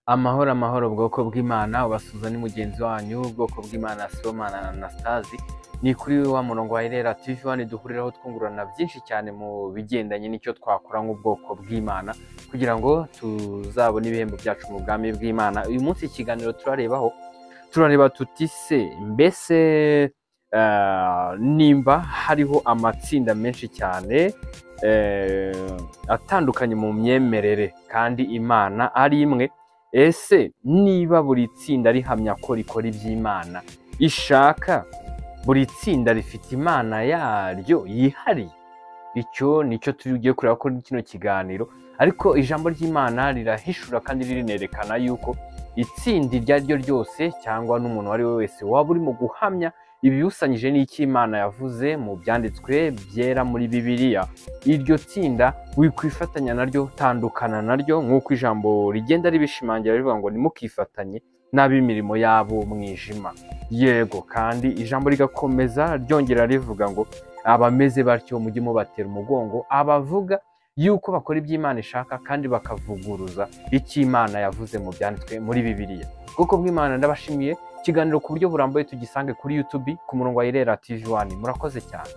Amahoro amahoro bwoko bw'Imana, ubasuhuza ni mugenzi wanyu ubwoko bw'Imana Sibomana Anastase. Ni kuri wa murongo wa Irera TV One duhuriraho twungurana byinshi cyane mu bigendanye n'icyo twakora nk'ubwoko bw'Imana kugira ngo tuzabone ibihembo byacu mu bwami bw'Imana. Uyu munsi ikiganiro turarebaho, turareba tuti se mbese nimba hariho amatsinda menshi cyane atandukanye mu myemerere kandi Imana ari imwe, ese niba buri tsinda rihamya ko rikora iby'Imana ishaka, buri tsinda rifite Imana yaryo yihariye? Icyo nicyo tugiye kureba kuri kino kiganiro. Ariko ijambo ry'Imana rirahishura kandi rinerekana yuko itsinda iryo ari ryo ryose cyangwa n'umuntu uwo ari we wese waba urimo guhamya ibiwusanyije n'icyo Imana yavuze mu byanditswe byera muri Bibiliya, iryo tsinda wikwifatanya naryo, tandukana naryo, nk'uko ijambo rigenda ribishimangira rivuga ngo ntimukifatanye n'ab'imirimo yabo mwijima. Yego, kandi ijambo rigakomeza ryongera rivuga ngo abameze batyo mujye mubatera umugongo, abavuga yuko bakora iby'Imana ishaka kandi bakavuguruza icyo Imana yavuze mu byanditswe muri Bibiliya. Ubwoko bw'Imana, ndabashimiye. Ikiganiro ku buryo burambuye tugisange kuri YouTube ku murongo wa Irera TV One. Murakoze cyane.